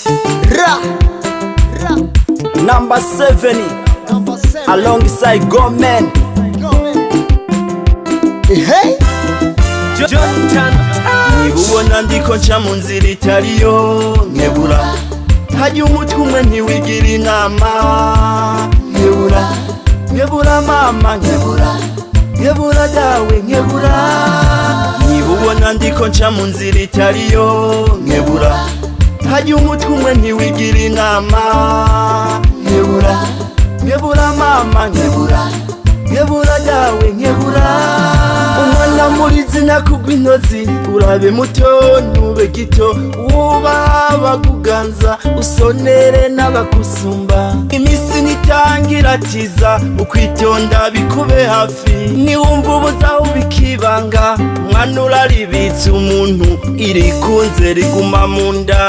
Ra Number 7 alongside Gomen. Hey. Niba ubona ndiko nca mu nzira itariyo, nkebura. Hajya umutwe umwe ntiwigira inama. Nkebura, nkebura mama, nkebura, nkebura dawe, nkebura. Niba ubona ndiko nca mu nzira itariyo, nkebura. Hajya umutwe umwe ntiwigira inama. Nkebura, nkebura mama, nkebura, nkebura dawe, nkebura. Umwana muri zina kugwa intozi, urabe muto ntube gito, wubaha abakuganza, usonere n'abakusumba. Imisi nitangira tiza, ukwitonda bikube hafi. Niwumva ubuzaho bikibanga, mwana uraribitse umuntu, irikunze riguma mu nda.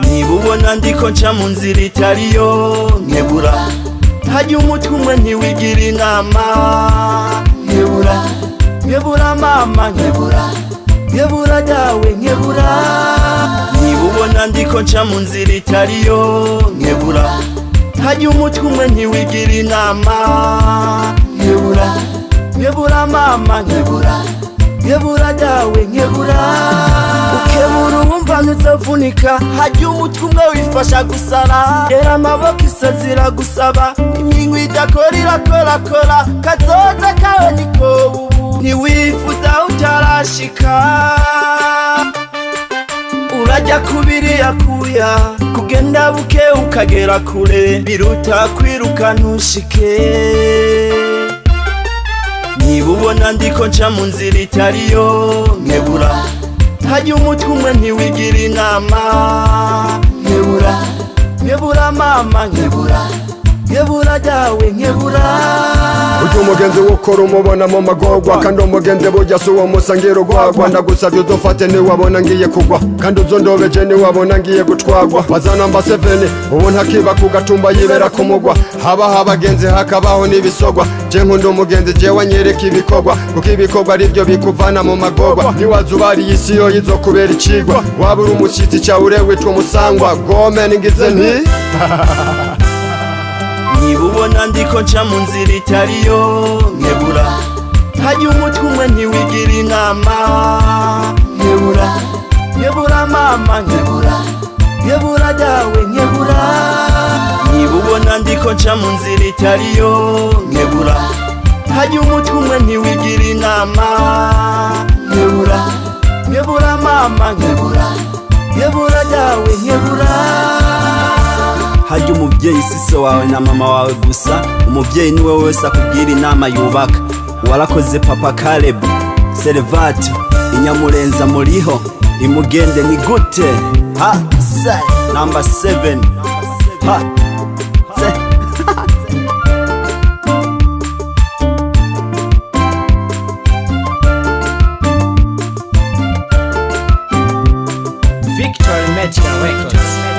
Niba ubona ndiko nca mu nzira itariyo, nkebura. Hajya umutwe umwe ntiwigira inama. Nkebura, nkebura mama, nkebura, nkebura dawe, nkebura. Niba ubona ndiko nca mu nzira itariyo, nkebura. Hajya umutwe umwe ntiwigira inama. Nkebura, nkebura mama, nkebura, nkebura dawe, nkebura. Ukebura uwumva ntuzovunika. Hajya umutwe umwe wifasha gusara, rera amaboko isazi iragusaba. Iminwa idakora irakorakora, kazoza kawe niko ubu, ntiwifuza utarashika. Urajya kubiriya kuya, kugenda buke ukagera kure biruta kwiruka ntushike. Niba ubona ndiko nca mu nzira itariyo, nkebura. Hajya umutwe umwe ntiwigira inama. Nkebura, nkebura mama, nkebura, nkebura dawe, nkebura. Burya umugenzi w'ukora umubona mu magorwa, kandi umugenzi burya si uwo musangira urwagwa. Ndagusabye uzofate niwabona ngiye kugwa, kandi uzondobeje niwabona ngiye gutwagwa. Baza number 7, ubu ntakiba ku gatumba, yibera ku mugwa. Habaho abagenzi, hakabaho n'ibisogwa. Je nkunda umugenzi jewe anyereka ibikorwa, kuko ibikorwa arivyo bikuvana mu magorwa. Niwaza ubariye isi yo izokubera icigwa, waba uri umushyitsi cawure witwa umusangwa. Gome ningize nti Niba ubona ndiko nca mu nzira itariyo, nkebura. Hajya umutwe umwe ntiwigira inama. Nkebura, nkebura mama, nkebura, nkebura dawe, nkebura. Niba ubona ndiko nca mu nzira itariyo, nkebura. Hajya umutwe umwe ntiwigira inama. Nkebura, nkebura mama, nkebura, nkebura dawe, nkebura. Hajya umubyeyi si so wawe na mama wawe gusa, umubyeyi ni wowe wese akubwira inama yubaka. Warakoze papa Caleb Servati Inyamurenza, muriho imugende ni gute? Ha se number 7 ha se. Victory Media Records.